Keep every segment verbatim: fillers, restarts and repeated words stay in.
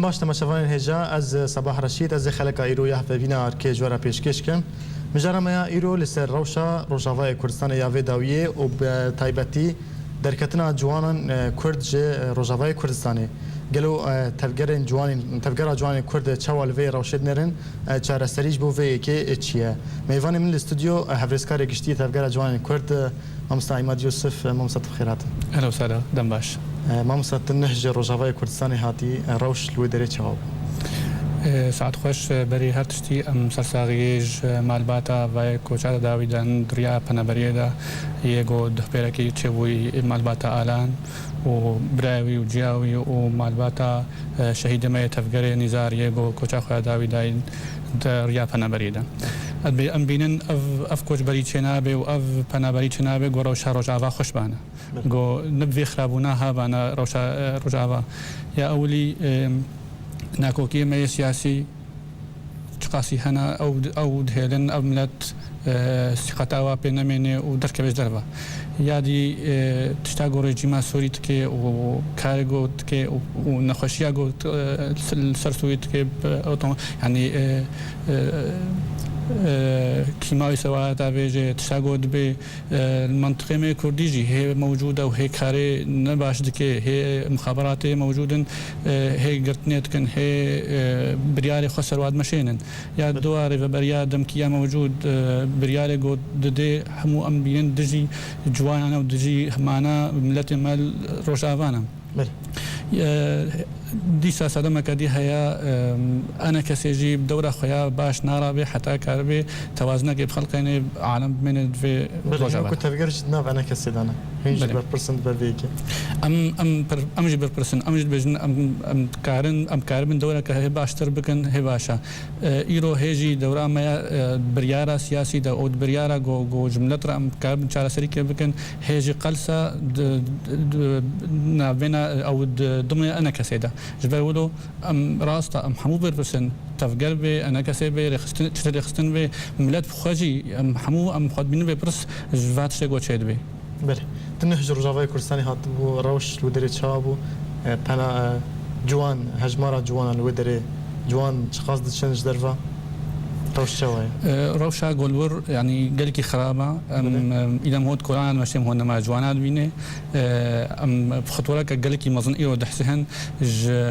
Baş, temaşevanên hêja, ez Sebah Reşîd, ez ê xeleka îro ya hevevîna arkê ji we re pêşkêş kim. Mijara me ya îro li ser rewşa Rojavayê Kurdistanê ya vê dawiyê û bi taybetî derketina ciwanan, e, Kurd ji, e, Rojavayê Kurdistanê. Gelo, e, tevgerên ciwanên, tevgera ciwanên Kurd çawa li vê rewşê dinêrin, e, çareserî ji bo vê yekê, e, çi ye? Mêvanê min li stûdyo, e, hevrêzkarê giştî yê tevgera ciwanên Kurd, e, Mamosta Îmad Yûsif, e, mamosta tu bi xêr hatin. Ehlen we sehlen, dem baş. E, mamosta tu nuh ji Rojavayê Kurdistanê hatî, e, rewş li wê derê çawa bû? E, saet xweş, e, berî her tiştî em sersaxiyê ji malbata vayê koça de dawî dan di riya penaberiyê de yê ku duhpêrekî çêbûyî malbata Alan û birayê wî û ciya wî û malbata, e, şehîdê me yê tevgerê Nîzar yê ku koça xwe ya dawî dayîn di riya penaberiyê de. Em bî-, em bînin ev, ev koçberî çênabe û ev penaberî çênabe ku rewşa Rojava xweş bane. Belê. Ku ne bi vê xirabûna ha bane rewşa, e, Rojava. Ya ewilî, e, nakokiyê me yê siyasî çiqasî hene, ew, ew dihêlin, ev milet, e, sîqeta wa pê nemêne û derkeve ji derve. Ya dî, e, tişta ku rejîma Sûrî dike û karê ku dike û, û nexweşiya ku, e, li ser Sûrî dike, bi otom-, yanî, e, e, e, kîmawî sewayeta vê jê, tişta ku dibê, e, li mentiqê me kurdî jî hê mewcûd e û hê karê ne baş dike, hê mixaberatê mewcûd in, e, hê girtinê dikin, hê, e, biryarê xwe ser wa dimeşênin. Ya Belê. Duwa rêveberiya demkî ya mewcûd, e, biryarê ku didê hemû em bînin dijî ciwanan e û dijî hemana miletê me li Rojava ne. Belê. E, dîsa sedemeke dî heye, e, enekesê jî bi dewra xwe ya baş narabe heta karibe tewazinekê bi xelqêne alem bimêne di vê Belê, rojava hîn wekû de. Tevger jî di nav enekesê de ne. Hîn jî Belê. Berpirs in di ber vê yekê. Em, em pir-, em jî berpirs in, em jî dibêjin, em, em dikarin, em karibin dewreke hê baştir bikin, hê baş e. E, îro hê jî dewra me ya, e, biryara siyasî de û di biryara ku, ku ji milet re em karibin çareserîkê bikin, hê jî qelsa di, di, di navbêna ew di dimê enekesê de. Ji ber wilo em rast e, em hemû berpirs in, tevger bê, enekesê bê, rêxistin, çi rêxistin bê, milet bi xwe jî, em hemû em xwe dibînin berpirs ji va tiştê ku çêdibê. Belê. Tu nuh ji Rojavayê Kurdistanê hatibû, rewş li wê derê çawa bû? E, pena, e, ciwan, hejmara ciwanan li wê derê, ciwan çiqas diçin ji derve? Rewş çawa ye? E, rewşa ku li wir, yanî gelekî xirab e. Em, Belê. Em, îdem hot kolana dimeşê, em hot nema ciwana dibîne. E, em bi xutwereke gelekî mezin îro dihsihin ji,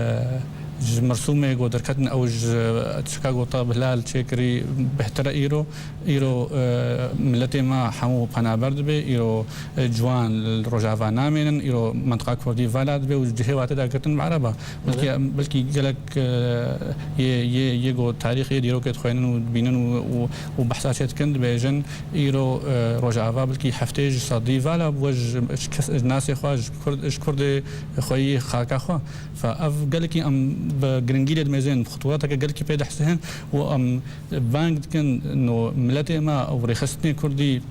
ji mirsûmê ku derketin ew ji tişka ku Tab Hilal çêkirî bêhtir e îro. Îro, e, miletê me hemû penaber dibe, îro, e, ciwan li Rojava namênin, îro mentiqa Kurdî vala dibe û cihê wa tê de girtin bi ereb e. Belkî, Belê. Belkî gelek, e, yê, yê, yê ku tarîxê dîrokê dixwênin û dibînin û, û, û behsa çê dikin, dibêjin, îro, e, Rojava belkî heftê ji sedî vala bû ji, ji kes, ji nasê xwe, ji Kurd, ji Kurdê xweyî xaka xwe. Fe ev gelekî em bi giringî lê dimêzin, bi xutwateke gelekî pê dihsihin û em bang dikin, no miletê me û rêxistinê Kurdî,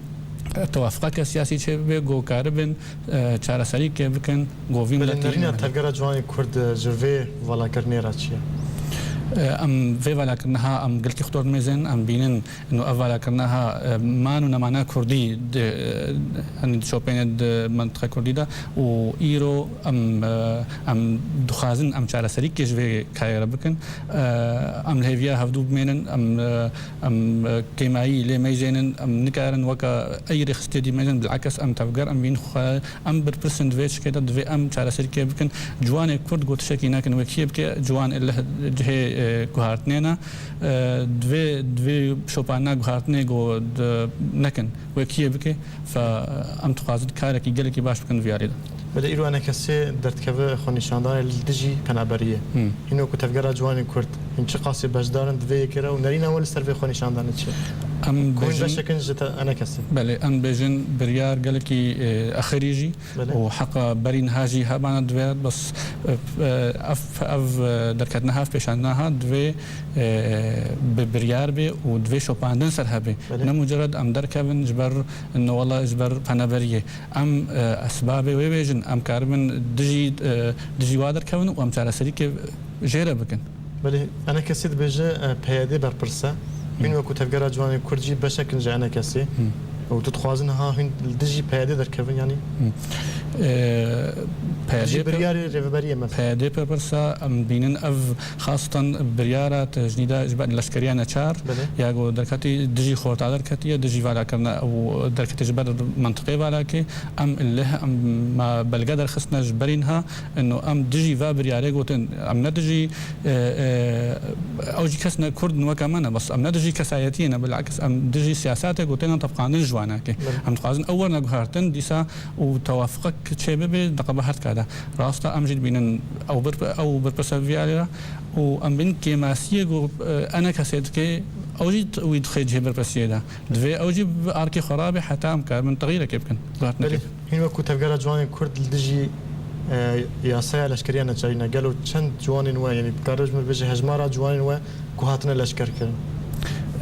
e, tewafqeke siyasî çêbibe, ku karibin, e, çareserîkê bikin, ku vî Belê, miletî nerîna tevgera ciwanê Kurd, e, ji vê valakirinê re çi ye? E, em vê valakirina ha em gelkî xwe dor dimêzin, em bînin, no ev valakirina ha, e, man û nemana Kurdî di, e, yanî dişopêne di mentiqa Kurdî de û îro em, e, em dixwazin em çareserîkê ji vê karê re bikin. E, em li hêviya hevdû bimênin, em, e, em, e, kêmayî lê meyzênin, em nikarin weka ey rêxistê dî meyzên, bilakis em tevger, em bîn xwe, em birpirs in di vê çikê de, divê em çareserîkê bikin. Ciwanê Kurd ku tiştekî nekin, wekiyê bike, ciwan ê leh cihê, e, guhartinê ne. E, divê, divê şopana guhartinê ku di-, nekin, wekiyê bike. Fe em dixwazin karekî gelekî baş bikin viyarê de. Belê, îro enekesê derdikeve xwenîşandanê li dijî penaberiyê. Hmm. Hîn wekû tevgera ciwanên Kurd, hîn çi qasî beşdar in di vê yekê re û nerîna we li ser vê xwenîşandanê çi ye? Em Ku hîn bêjin beşek in ji te-, enekesê. Belê, em bêjin biryar gelekî, e, exirî jî Belê. û heqa berî niha jî hebana divê, bes, e, e, ev, ev, e, derketina hev pêşandina ha divê, e, bi biryar bê û divê şopandin ser hebê. Belê. Ne mucerred em derkevin ji ber, no wela ji ber penaberiyê. Em, e, esbabê wê bêjin, em karibin dijî, e, dijî wa derkevin û em çareserîkê jê re bikin. Belê, enekesê dibêje, e, P Y D berpirs e. Hîn Hı. wekû tevgera ciwanên Kurd jî beşek in ji enekesê. Hı. Û tu dixwazin ha hîn li dijî P Y D derkevin, yanî? Hı. E, P Y D Dijî pe-, biryarê rêveberiyê me. P Y D pir pirsa, em bînin ev xastan biryara tejnîda ji ber leşkeriya neçar Belê. ya ku derketî dijî xorta derketiye, dijî vala kirine û derketî ji ber mentiqê valakê. Em leh, em me belge derxistine ji berî niha, ino em dijî va biryarê gotin, em ne dijî, e, e, ew jî kes ne Kurd weke me ne, bes em ne dijî kesayetiyê ne, bilakis em dijî siyasetê ku têne tevqandin ji wanakê. Belê. Em dixwazin ew werne guhertin, dîsa û tewafiqek çê bibe di qebahetka de. Rasta em jî dibînin ew bir, ew birpirse viyarê re û em bin kêmasiyê ku, e, ene kesê dike, ew jî t-, wî dixê cihê birpirsiyê de. Divê ew jî bi arkê xwe rabe heta em karibin texyîrekê bikin. Guhertinekê. Belê. Hîn wekû Tevgera Ciwanên Kurd li dijî, e, yasaya leşkeriya neçarî ne. Gelo çend ciwanên we, yanî dikare ji min bêje hejmara ciwanên we ku hatine leşkerkirin?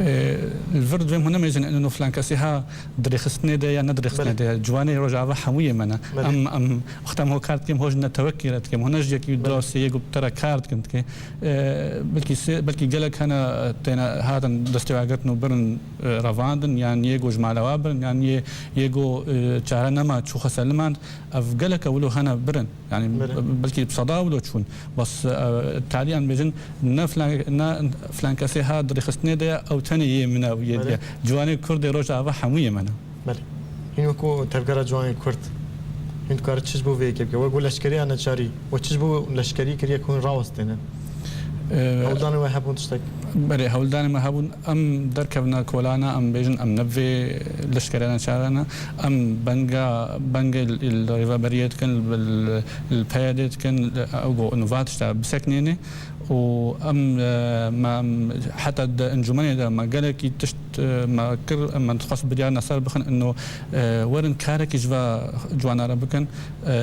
E, li vir divê hûn nemêjin, ino filan kesê ha di rêxistinê de ya ne di rêxistinê Belê. de ye. Ciwanê Rojava hemû yê me ne. Belê. Em, em, wexta em ho kar dikin, ho ji netewekî re dikin. Ho ne ji yekî Belê. dosyeyê ku bi te re kar dikin dike. E, belkî sê, belkî gelek hene, e, têne hatin destê we girtin û birin, e, revandin, yan yê ku ji mala we birin, yan yê, yê ku, e, çare nema çû xwe selimand. Ev gelek e wilo hene birin. Yani Belê. belkî bi seda wilo çûn. Bes, e, talî em bêjin, ne filan, ne filan kesê ha di rêxistinê de ye, ew tenê yê min e û yê Belê. diye. Ciwanê Kurdê Rojava hemû yê me ne. Belê. Hîn wekû Tevgera Ciwanên Kurd, hîn dikare çi ji bo vê yekê bike? Wek leşkeriya neçarî, we çi ji bo leşkerî kiriye ku hûn rawestênin? Ee, Hewldanên we hebûn tiştek? Belê, hewldanên me hebûn. Em derkevine kolana, em bêjin, em ne bi vê leşkeriya neçarî ne. Em benga, bengê li, li rêveberiyê dikin, li, li P Y D'ê dikin, ew got, û va tişta biseknêne. Û em, e, me, em heta di encûmenê de me gelekî tişt, e, me kir, me dixwest biryar ne ser bixin, ino, e, werin karekî ji va ciwana re bikin, e,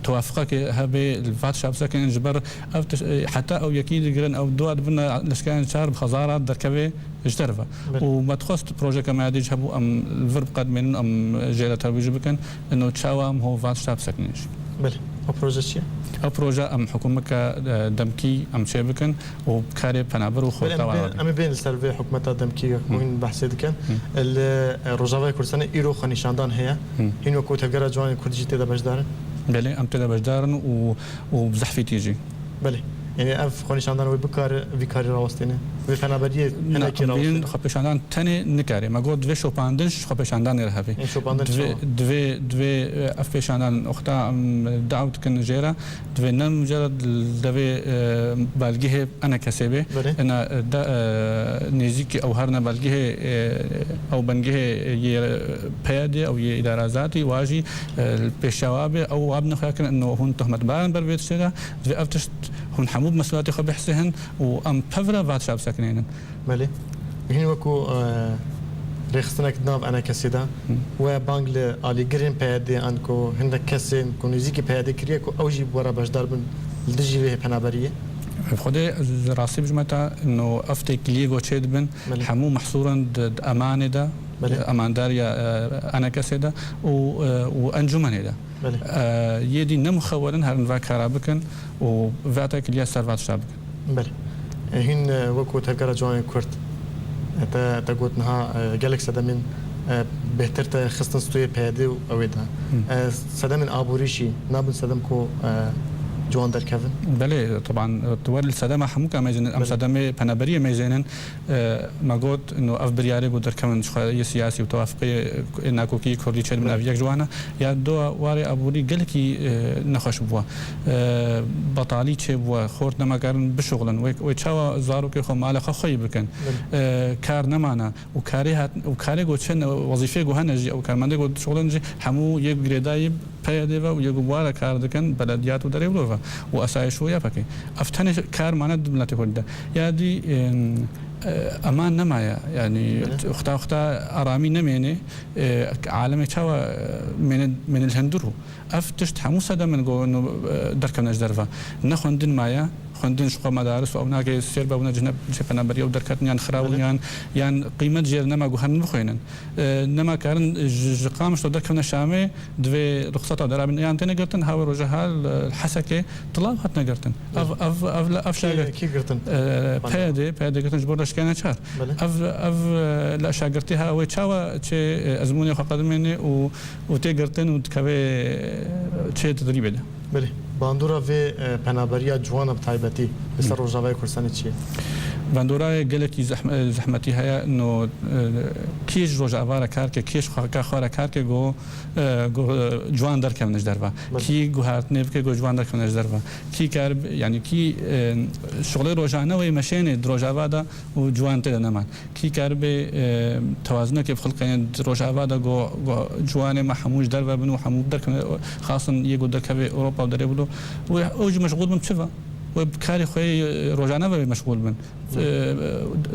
tewafiqekê hebe li va tişta bisekinin, ji ber ev tiş-, e, heta ew yekî digirin, ew dua dibin leşkerên çar bi hezara derkeve ji derve. Belê. Û me dixwest projeke me ya dî jî hebû, em li vir biqedmênin, em jê re terwîj bikin. Ino çawa em ho van tişta bisekinin jî. Belê. Ew proje çi ye? Ew proje em hikûmeke, e, demkî em çê bikin û bi karê penaber û Belê, em xorta ê wa bê-, rabin. Em ê bên li ser vê hikûmeta demkî Hı. hûn behsê dikin. Hı. Li, e, Rojavayê Kurdistanê îro xwenîşandan heye. Hı. Hîn wekû Tevgera Ciwanên Kurd jî tê de beşdar in? Belê, em tê de beşdar in û, û bi zehfîtî jî. Belê. Yanî ev xwenîşandan wê bikare, vî karî rawestêne? Vê penaberiyê Na, hinekî em bînin rawestêne? Xwepêşandan tenê nikare. Me got divê şopandin ji xwepêşandanê re hebe. Ê, şopandin Divê, çawa? divê, divê, e, ev pêşandan wexta em daw dikin jê re, divê ne mucerred li devê, e, belgihê ene kesê bê. Belê. Ena, e, de, e, nêzîkî ew herine belgihê, e, ew bengihê yê P Y D ew yê îdara zatî, wa jî, e, li pêşewa bê, ew wa bine xuya kirin, ino hûn tohmetbar in ber vê tiştê de, divê ev tişt hûn hemû bi mesuliyetê xwe bihsêhin û em pevre va tişa bisekinênin. Belê. Hîn wekû, e, rêxistinek di nav ene kesê de, Hı. we bang li alîgirên P Y D an ku hindek kesên ku nêzîkî P Y D kiriye ku ew jî bi we re beşdar bin li dijî vê penaberiyê? Xwedê ez rastî bijime te, no ev têkiliyê ku çê dibin, Belê. hemû mehsûr in di, di emanê de, Belê. emandariya, e, ene kesê de û, e, û encûmenê de. Belê. E, yê dî ne muxewer in herin va kara bikin û va têkiliya ser va tişta bikin. Belê. E, hîn, e, wekû Tevgera Ciwanên Kurd, e, te, te got niha, e, gelek sedemên, e, bêhtir te xistin stûyê P Y D û ew ê de. Hı. E, sedemên aborî jî nabin sedem ku, e, ciwan derkevin? Belê, teban, e, tu wer li sedema hemû ka mêzinin, em Belê. sedemê penaberiyê mêzinin, E, me got, no ev biryarê ku derkevin ji xwe yê siyasî û tewafiqê, e, nakokî kurdî çêdibin, Belê. ev yek ji wan e. Ya dua warê aborî gelekî, e, nexweş bûye. E, betalî çêbûye, xort nemakarin bişuxulin. Wê, wê çawa zarokê xwe, mala xwe xweyî bikin? Belê. E, kar nemane û karê hat, û karê ku çin, wezîfeyê ku hene jî, ew karmendê ku dişuxulin jî hemû yek girêdayî P Y D ve û yê ku bi wan re kar dikin, belediyat û derê wilo ve û esayîş û Y P G. Ev tenê kar mane di miletê Kurdî de. Ya dî, em, e, eman nemaye. Yanî Belê. wexta, wexta aramî nemêne, e, alemê çawa, e, mêne, mêne li hundir û ev tişt hemû sedem in ku, e, derkevne ji derve. Ne xwendin maye, xwendin ji xwe medaris û ew nake sêr be, bûne cihne, cihê penaberiyê û derketin yan xirab bûn Belê. yan, yan qîmet jê re nema ku herin bixwînin. E, nema karin ji, ji Qamişlo derkevine Şamê, divê ruxseta derabin yan têne girtin, ha wê roja ha li Hesekê tilav hatine girtin. Ev, Belê. ev, ev, ev Kê, şagirtî, kê girtin? e, P Y D, P Y D girtin ji bo reşkene çar. Belê. Ev, ev, e, la şagirtî ha wê çawa çê, e, ezmûnê xwe qedimêne û, û tê girtin û dikeve, e, çê tedrîbê de. Belê. Bandora vê, e, penaberiya ciwana bi taybetî li ser Hı. Rojavayê Kurdistanê çi ye? Bandorayê gelekî zehme-, zehmetî heye. No, e, kî ji Rojava re kar ke, kî ji xaka xwe re kar ke, go, e, go, e, ciwan derkevin ji derve. Belê. Kî guhertinê bike, go ciwan derkevin ji derve. Kî kar, yanî kî, e, şixulê rojane wê meşênê di Rojava de û ciwan tê de neman. Kî karibe, e, tewazinekê bi xilqê di Rojava de go, go ciwanê me hemû ji derve bin û hemû derkevin, xasin yê go derkeve Ewropa û derê wilo. Wê ew jî meşxûl bin çi ve? Wê bi karê xwe yê rojane ve meşxûl bin. E,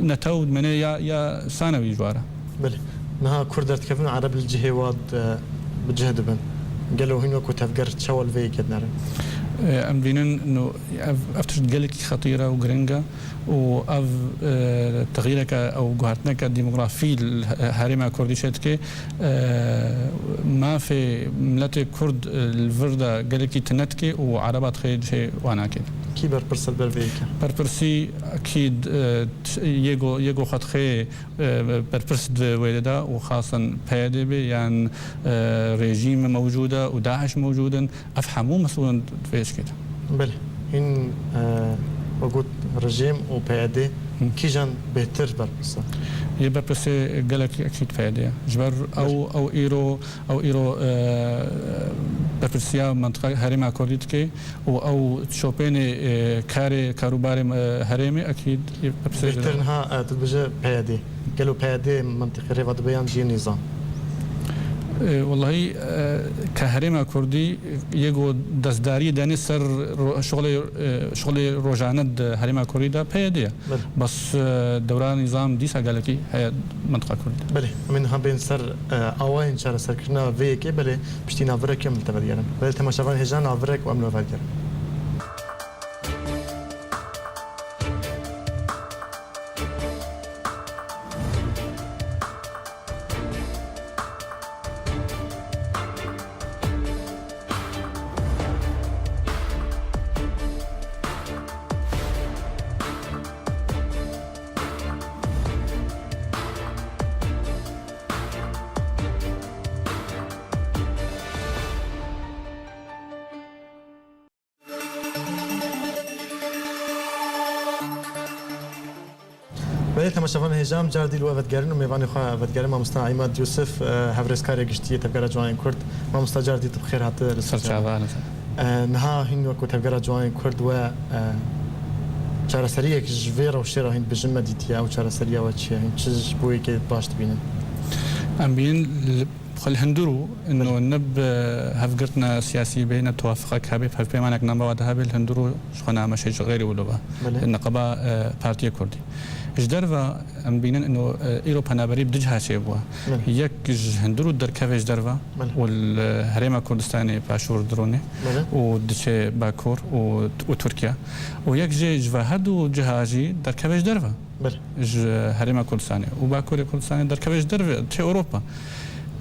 netew, menê ya, ya sanewî ji wara. Belê. Niha Kurd derdikevin û Ereb li cihê wa de bi cih dibin. Gelo hûn wekû tevger çawa li vê yekê dinerin? E, em dibînin, no, ev, ev tişt gelekî xetîr e û giring e. û ev, e, texîreke ew guhertineke demografî li he-, herêma Kurdî çêdike, e, mafê miletê Kurd, e, li vir de gelekî tune dike û Ereba dixê cihê wan nake. Kî berpirs e li ber vê yekê? Berpirsî ekîd, e, t-, yê go, yê go xwe dixê, e, berpirs di wê de û xasin P Y D be yan, e, rejîm mewcûd e û DAIŞ mewcûd in. Ev hemû mesûl in di vê yekê de. Belê. Hîn, e, we got rejîm û P Y D Hı. kîjan bêhtir berpirs e? Yê berpirsê gelek ekîd P Y D ye. Ji ber ew, Belê. ew îro, ew îro, e, berpirsiya mentiqa herêma Kurdî dike û ew şopênê, e, karê, karûbarê, e, herêmê ekîd yê berpirsê Bêhtir niha, e, tu dibêje P Y D. Gelo P Y D mentiqê rêva dibe yan jî nîzam? E, wellahî, e, ke herêma Kurdî yê ku destdarî denê ser ro-, şixulê, e, şixulê rojane di herêma Kurdî de P Y D ye. Belê. Bes, e, dewra nîzam dîsa gelekî heye mentiqa Kurdî de. Belê, em ê niha bên ser, e, awayên çareserkirina vê yekê, belê piştî navirek em li te vedigerin. Belê temaşevan hêja navirek û em li we vedigerin. Belê temaşevan hêja em car dî li we vedigerin û mêvanê xwe vedigerin mamosta Îmad Yûsif, e, hevrêzkarê giştî yê Tevgera Ciwanên Kurd. Mamosta car dî tu bi xêr hatî li Ser çava, li ser. E, niha hîn wekû Tevgera Ciwanên Kurd we, e, çareseriyek ji vê rewşê re hîn dibêjin me dîtiye, ew çareseriya we çi ye? Hîn çi ji bo yekê baş dibînin? Em bînin li Xwe li hundir û, ino Belê. ne bi hevgirtina siyasî be, ne bi tewafiqek hebe, bi hevpeymanek nava de hebe, li hundir û ji xwe nameşe ji xeyrî wilo be. Belê. Neqeba, e, Partiyê Kurdî. Ji derve em bînin, ino, e, îro penaberî bi du ciha çêbûye. Belê. Yek ji hundir û derkeve ji derve Belê. û li Herêma Kurdistanê başûr dirûne Belê. û diçe Bakur û, û Tirkiye. Û yek jê ji ve her du ciha jî derkeve ji derve. Belê. Ji Herêma Kurdistanê û Bakurê Kurdistanê derkeve ji derve, çê Ewropa.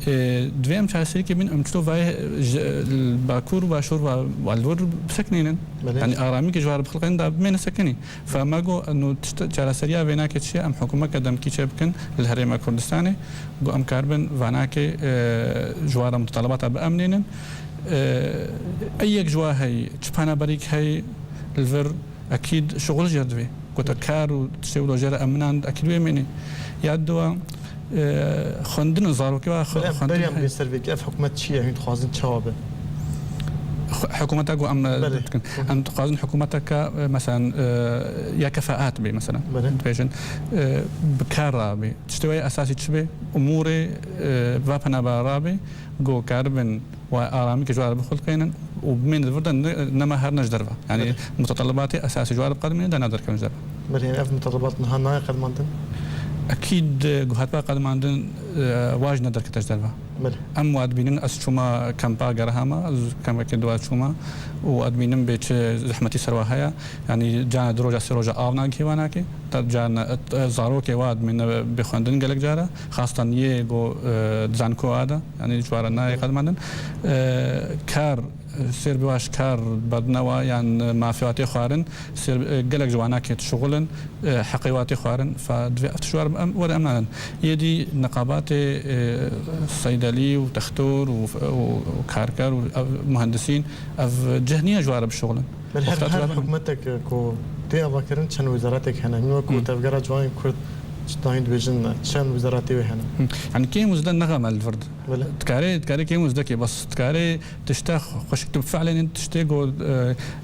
Ê, divê em çareserîkê bin, em çilo vayê ji, li Bakur û Başûr va, va li wir bisekinînin. Belê. Yanî aramîkê ji wa re bixilqin da bimêne sekinî. Fa me got, no tişt çareseriya vê nake çi ye? Em hikûmeke demkî çê bikin li Herêma Kurdistanê. Got em karibin vanakê, e, ji wa re mutalebat biemnînin. E, ey yek ji wa hey, çi penaberîk hey li vir, Ekîd şixul jê re divê. Ku te kar û tiştê wilo jê re eminan, ekîd wê mînî. Ya diwa, e, xwendin û zarokê wa xwe-, Belê, xwendin beriya em he. bê ser vê, ev hikûmet çi ye? Hûn dixwazin çawa be? Xwe-, hikûmeta ku em, e, Belê. dikin. Hı hı. Em dixwazin hikûmeteke, e, meselan, e, ya kefaat be, meselan. Belê. Dibêjin, e, bi kar rabe. Tiştê wê esasî çi be? Umûrê, e, va penaber rabe. Ku karibin Wa aramîkê ji wa re bixulqênin û bimên di vir de ne-, nema herine ji derve. Yanî Belê. mutetelebatê esasî ji wa re biqedimînin de naderkevin ji derve. Belê, ev mutetelebat niha nayê qedimandin? Ekîd, e, ku hatiba qedimandin, e, wa jî ne derkete ji derve. Belê. Em wa dibînin, ez çûma kempa Gerehama, ez kempekê di wa çûma û ez dibînim bê çi zehmetî ser wa heye. Yanî carna du roja, sê roja av nagihê wa nakê. Ta carna, e, zarokê wa dimîne bê xwendin gelek cara. Xastan yê ku, e, di zankoa de, yanî ji wa re nayê qedimandin. E, kar, e, sêr bi wa ji kar berdine wa yan, e, mafê wa tê xwarin, sêr, e, gelek ji wa nakê dişuxulin, e, heqê wa tê xwarin. Fa divê ev tişt ji wa re em, were em nanin. Yê dî neqabatê, e, seydelî û textor û, û, û karker û ev muhendisîn, ev cih niye ji wa re bişuxulin. Belê her, Wexta her tu hikûmetek ku tê avakirin çend wezaratek hene. Min wek ku Hı. Tevgera Ciwanên Kurd ji dahîn dibêjin çend wezaratê wê hene. Hı. Yanî kêm û zide nexeme li vir de. Belê. Dikarê, dikarê kêm û zidekê, bes dikarê tişte xweşik tu bifielênî, tiştê ku,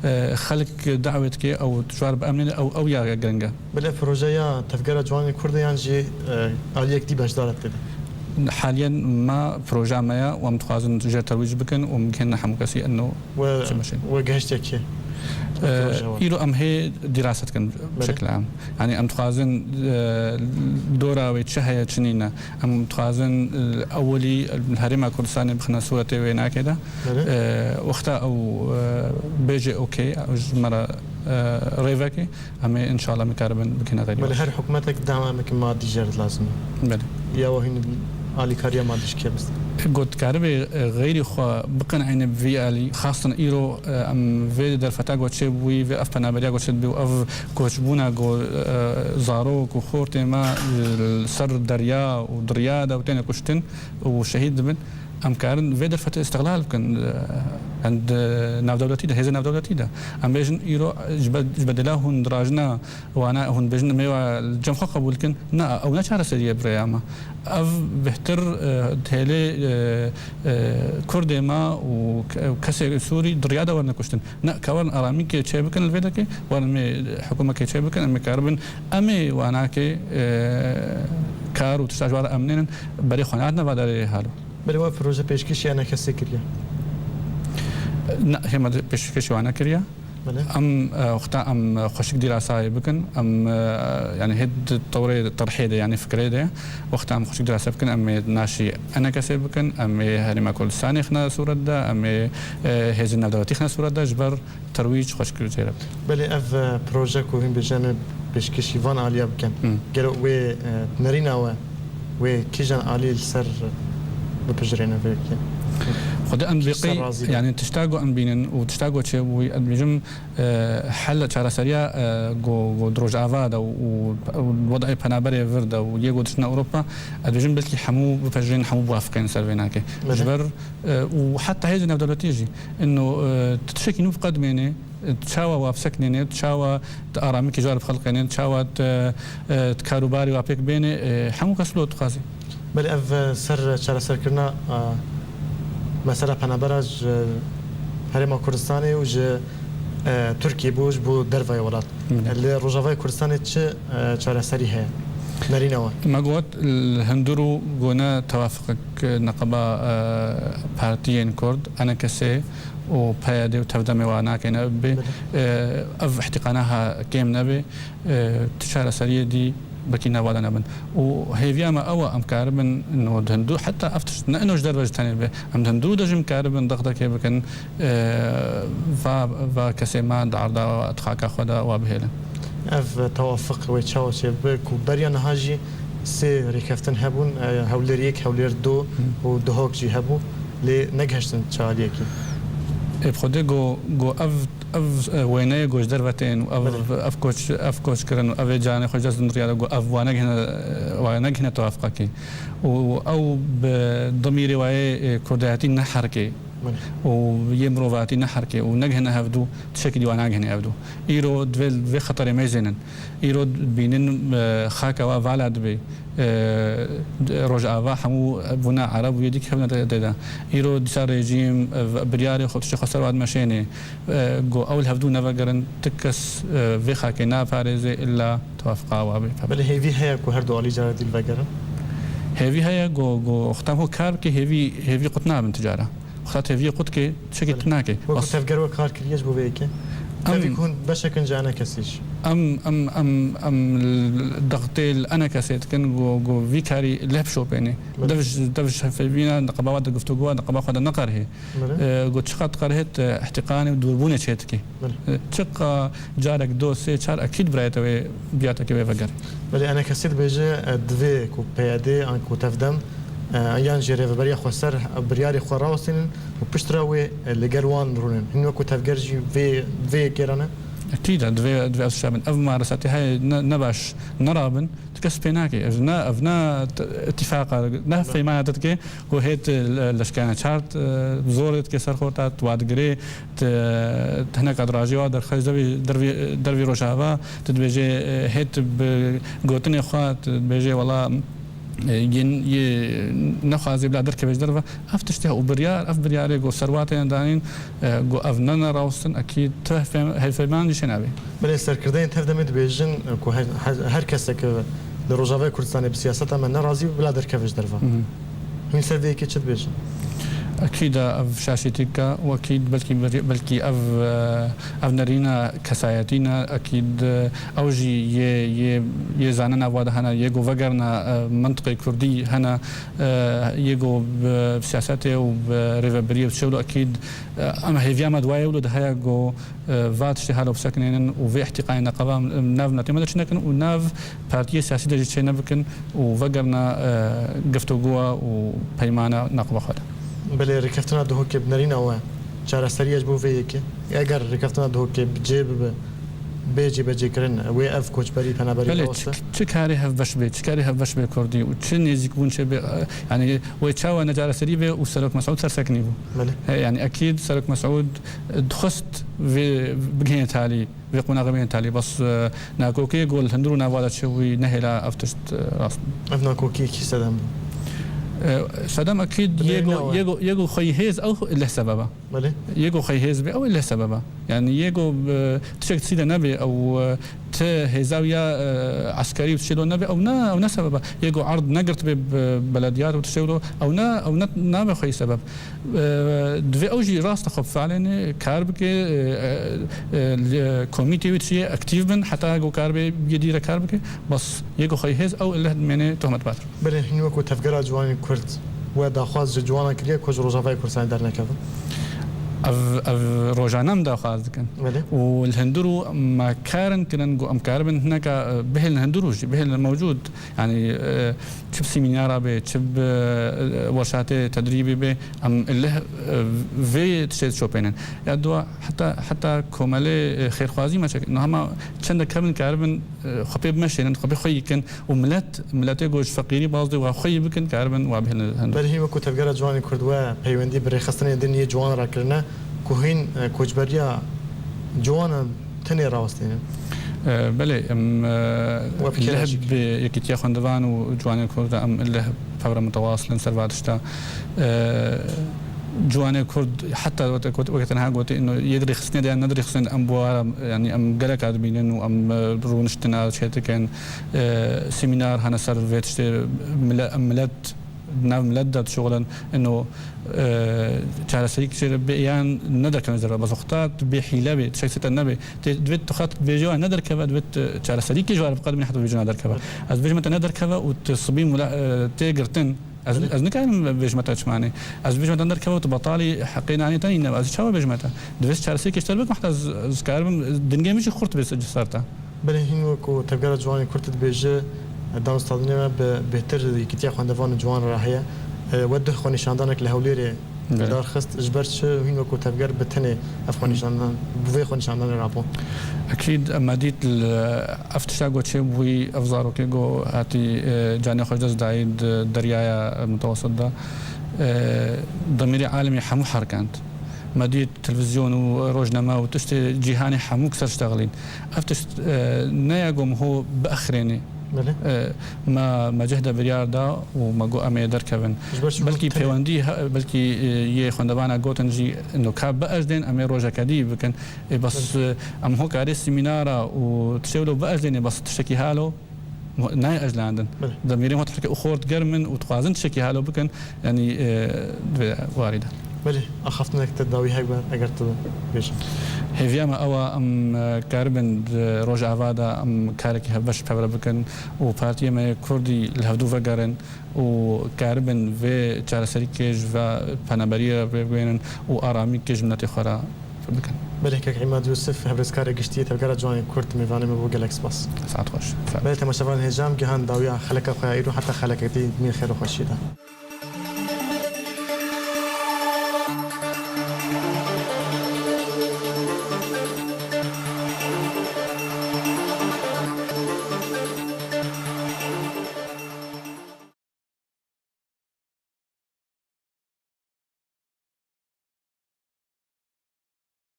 e, e, xelk dawê dike ew tişwar biemnêne, ew, ew ya giring e. Belê projeya Tevgera Ciwanên Kurd e yan jî, e, aliyek dî beşdar e tê de? Haliyen ma projeya me ya û em dixwazin jê re terwîc bikin û em bigihînin hemû kesî eno We, çi meşin. We gehiştiye kê? Ee, Proje wa. Îro em hê dîrase dikin Belê. Şekil am. Yanî em dixwazin, e, dora wê çi heye, çi nîne. Em dixwazin, e, ewilî li Herêma Kurdistanê bixine sûretê wê nakê de. Belê. E, wexta ew, e, bêje okey, ew ji me re, e, rêvekê, em ê înşallah em ê karibin bikine xeyrî Belê baş. Her hikûmetek dawameke madî jê re lazim e. Belê. Ya we hîn alîkariya madî ji kê bist? Got, karibê, e, xeyrî xwe biqeneîne bi vî alî, xastin îro, e, em vê derfeta got çêbûyî, vê ev penaberiya got çêdibî û ev koçbûna got, e, zarok û xortê me, e, li ser derya û di riya de û têne kuştin û şehîd dibin. Em karin vê derfetê îstixlal bikin, e, di navdewletî de, hêzên navdewletî de. Em bêjin îro ji be-, ji bedela hûn dirajina wana, hûn bêjin em ê wa li cem xwe qebûl kin. Na, ew ne çareserî ye birêya me. Ev bêhtir, e, dihêlê, e, e, Kurdê me û ke-, kesê Sûrî di riya de werine kuştin. Ne, ka werin aramîkê çêbikin li vê derkê, werin em ê hikûmekê çêbikin, em ê karibin, em ê wanakê, e, kar û tişta ji wa re emnênin, berê xwe nadine va derê halo. Belê we proje pêşkêşî enekesê kiriye? Ne, hê me pêşkêşî wan nekiriye. Belê. Em, e, wexta em xweşik dîrasayê bikin, em, e, yanî hê di tewrê terhê de, yanî fikrê de, wexta em xweşik dîrase bikin, em ê naşî enekesê bikin, em ê Herêma Kurdistanê xine sûret de, em ê, e, hêzên navdewletî xine sûret de, ji ber terwîc xweşik jê re bikin. Belê ev, e, proje ku hûn bêjin em ê pêşkêşî van aliya bikin. Hı. Gelo wê, e, nerîna we, wê kîjan alî li ser bipijirêne vê yekê? Xwedê em Kî vê ser qey, razî be? Yanî tişta ku em bînin û tişta ku çêbûyî, ez dibêjim, e, hel çareseriya, e, ku, ku di Rojava de û, û, û wedayê penaberê vir de û yê ku diçine Ewropa, ez dibêjim belkî hemû bipejirên, hemû biwafiqên ser vê nakê. Belê. Ji ber, e, û heta hêzên navdewletî jî, ino, e, tu tiştekî nû biqedimênê, çawa wa biseknêne, çawa tu aramîkî ji wa re bixelqêne, çawa tu, e, tu karûbarî wa pêk bêne, e, hemû kes lo dixwazî. Belê ev, e, ser çareserkirina, e, mesela penabera ji Herêma Kurdistanê û ji, e, Tirkiyê bû, ji bo dervayê welat. Belê. Li Rojavayê Kurdistanê çi, e, çareserî heye? Nerîna we? Me got, li hundir û gone tewafiqek neqeba, e, partiyên Kurd, enekesê, û P Y D û tevdemê wa nakeyne bê. Belê. E, ev îhtîqana ha kêm nebe, e, tu çareseriyê dî bekî nava de nebin. Û hêviya me ew e, em karibin no di hundir, heta ev tişt ne ino ji derve ji tenê be. Em di hundir de jî em karibin dexdekê bikin, e, va, va kesê me di erda xaka xwe de wa bihêlin. Ev tewafiq wê çawa çêbibe ku beriya niha jî sê rêkeftin hebûn, e, Hewlêr yek, Hewlêr du Hı. û Duhok jî hebû, lê negihiştin çi aliyekî. Ê, bi xwedê go, go ev, ev, e, wêneyê go ji derve tên û ev, Belê. ev koç, ev koç kirin û ev ê canê xwe ji dest din riya de go ev wa negihine, e, wa negihine tewafiqekî. Û ew bi dimîrê wayê, e, kurdayetî neherikê Belê. û yê mirovatî neherikê û negihine hevdû, tiştekî dî wa nagihine hevdû. Îro divê li vê xeterê meyzênin. Îro dibînin, e, xaka wa vala dibê. E, Rojava hemû bûne Ereb û yê dî kevne tê de. Îro dîsa rejîm, e, biryarê xwe, tiştê xwe ser wa dimeşênê. E, go ew li hevdû nevegerin, ti kes, e, vê xakê naparêzê illa tewafiqa wa bê. Belê hêvî heye ku her du alî cara dî li vegerin? Hêvî heye go, go xwe tam ho kar bike, hêvî, hêvî qut nabin ti cara. Xwe ta teviyê qut ke, çekê Belê. tu nake. Wekî Bas- tevger we kar kiriye ji bo vê yekê? Em Tevî ku hûn beşek in ji enekesî jî. Em, em, em, em dixtê li enekesê dikin, ku, ku vî karî leh bişopênê. Belê. Dev ji, dev ji hevpeyvîna niqaba de, guftûgoya niqaba xwe de neqerihê. Belê. E, ku çiqas diqerihê, tu îhtîqanê û dûrbûnê çê dikê. Belê. E, çiqa carek, do, sê, çar, ekîd birayê te wê, biyatekê wê vegerê. Belê, enekesê dibêje, e, divê ku P Y D an ku tevdem, e, yan jî rêveberiya xweser, e, biryarê xwe rawestînin û piştre wê, e, li gel wan rûnin. Hîn wekû tevger jî vê, vê yekê re ne? Ekîd e, divê, divê ev tişta bin. Ev mumaresetê heye ne, ne baş, ne rabin. Tu kes pê nake. Ev ne, ev ne t-, îtîfaqa, ne peymana te dike, ku hê tu le-, leşkerane çar, e, zorê dike ser xorta, tu wa digirê, tu, tu hineka dirajê wa derxist dervî, dervî, dervî Rojava, tu dibêjê, e, hê tu bi gotinê xwe, tu dibêjê, wela, e, yên, yê nexwazê bila derkeve ji derve. Ev tiştê û biryar, ev biryarê ku serwatê ne danîn, e, ku ev ne, ne rawestin, ekîd tu hevpeyman jî çênabê. Belê, serkirdeyên tevdemê dibêjin, e, ku her, her, her kesek, e, li Rojavayê Kurdistanê bi siyaseta me nerazî bû, bila derkeve ji derve. Mhm. Hûn ser vê yekê çi dibêjin? Ekîd e ev şaşîtîk e û ekîd belkî, belkî ev, e, ev nerîna kesayetî ne, ekîd, e, ew jî yê, yê, yê zanena wa de hene, yê ku vegerna, e, mentiqê kurdî hene, e, yê ku bi siyasetê û bi rêvebiriyê bi çewlo ekîd, e, em hêviya me di wa yewlo de heye ku, e, va tiştê halo bisekinênin û vê îhtîqanê neqaba nav miletê me de çênekin û nav partiyê siyasî de jî çênebikin û vegerna, e, guftûgoya û peymana neqaba xwe de. Belê, rêkeftina Duhokê bi nerîna we çareseriya ji bo vê yekê? Eger rêkeftina Duhokê bi cê bibe, bê cêbecêkirin, wê ev koçberî, penaberî Belê, raweste? Çi, çi karê hevbeş bê, çi karê hevbeş bê kurdî û çi nêzîkbûn çê bê, e, yanî wê çawa necareserî bê û Serok Mesûd ser sekinî bû? Belê. He, yanî ekîd Serok Mesûd, e, dixwest vê bigihîne talî, vê qonaxê bigihîne talî. Bes, e, nakokiyê ku li hundir û nava de çêbûyî nehêla ev tişt, e, rast bû. Ev nakokiyê kî sedem bû? E, sedem ekîd Bi yê nerîna ku, we. yê ku, yê ku xweyî hêz ew leh sebeb e. Belê. Yê ku xweyî hêz bê, ew leh sebeb e. Yanî yê ku, e, tiştek tişî de nebe, ew, e, ti hêza wî ya, e, eskerî û tiştê lo nebe, ew ne, ew ne sebeb e. Yê ku erd negirtibê bi belediyat û tiştê lo, ew ne, ew ne, nabe xweyî sebeb. E, divê ew jî rastexwe bifeelêne, kar bike, e, e, e, li komîtê wî çi ye, aktîf bin, heta ku kar bê, bê dîre kar bike. Bes yê ku xweyî hêz, ew leh dimêne tohmetbar. Belê, hîn wekû Tevgera Ciwanên Kurd we daxwaz ji ciwanan kiriye ku ji Rojavayê Kurdistanê dernekevin? Ev, ev rojane em daxwaz dikin. Belê. Û li hundir û me karin kirin ku em karibin hineka, e, bihêlin hundir û jî bihêlin mewcûd. Yanî, e, çi bi semînara bê, çi bi, e, werşatê tedrîbî bê, em leh, e, vê tiştê dişopênin. Ya dua heta, heta komelê, e, xêrxwazî me çek. Niha me çendek hebin karibin, e, xwe pê bimeşênin, xwe pê xweyî kin. Û milet, miletê ku ji feqîrî baz dê wa xweyî bikin, karibin wa bihêlin hundir. Belê, hîn wekû Tevgera Ciwanên Kurd we peywendî bi rêxistinên din yê ciwan re kirine ku hîn, e, koçberiya ciwanan tenê rawestînin? E, belê, em, e, We bi kê re leh jî? Bi Yekîtiya Xwendevan û Ciwanên Kurd de em leh pevre mutewasl in ser va tişta. E, Ciwanê Kurd heta weke, weke te niha gotî, ino yê dirêxistinê de yan nedirêxistinê de em bi wa re, yanî em gelek a dibînin û em, e, rûniştina çê dikin. E, semînar hene ser vê tiştê, mile-, em milet, di nav milet de dişuxulin, ino, e, çareserî çê bê yan nederkevin zerre. Bes wexta tu bê hîle bê, tiştek sê te nebe. Tê, divê tu xat bêjê wa nederkeve, divê tu çareserî kê ji wa re biqedimîne heta vê cina derkeve. Ez bêjime te nederkeve û tu sibî mula-, e, tê girtin. Ez, Belê. Ez nikarim bêjime te çimanê. Ez bêjime te derkeve û tu betalî heqê nanê te nîne. Ez çawa bêjime te? Divê ez çareserî kê ji te re bikim, heta ez, ez karibim, dingê min jî xurt bê ser te. Belê, hîn wekû Tevgera Ciwanên Kurd dibêje, danûstandinê me bi bêhtir Yekîtiya Xwendevan û Ciwan re heye. E, we duh xwenîşandanek li Hewlêrê Belê. Darxist, ji ber çi hîn wekû tevger bi tenê ev xwenîşandan, bi vê xwenîşandanê rabû? Ekîd, me dît li ev tişta ku çêbûyî, ev zarokê ku hatî, e, canê xwe ji dest dayî di deryaya Mutewessit de, e, demîrê alemê hemû herikand. Me dît televîzyon û rojname û tiştê cîhanê hemû ser ştexilîn. Ev tişt, e, ne ya ku em ho biexrênê. Belê. E, me, me cih de biryar da û me got em ê derkevin. Ji ber çi Belkî got tenê? Pêwendî he-, belkî, e, yê xwendevana gotin jî, ino ka biejdên, em ê rojeke dî bikin. E, bes, Belê. E, em ho karê semînara û tiştê wilo biejdênê, bes tiştekî halo nayê ejlandin. Belê. Demîrê ho tihrik û xort germ in û dixwazin tiştekî halo bikin, yanî, e, di vê warî de. Belê, axaftinek te dawî hek be, eger tu bêjî. Hêviya me ew e, em, e, karibin di Rojava de em karekî hevbeş pevre bikin û partiyê me yê Kurdî li hevdû vegerin û karibin vê çareserîkê ji ve penaberiyê re bigihînin û aramîkê ji miletê xwe re bikin. Belê, kek Îmad Yûsif, hevrêzkarê giştî yê Tevgera Ciwanên Kurd, mêvanê me bû, gelek spas. Saet xweş. Belê, temaşevanên hêja, em gihan dawiya xeleka xwe ya îro, heta xelekek dî, mîn xêr û xweşiyê de.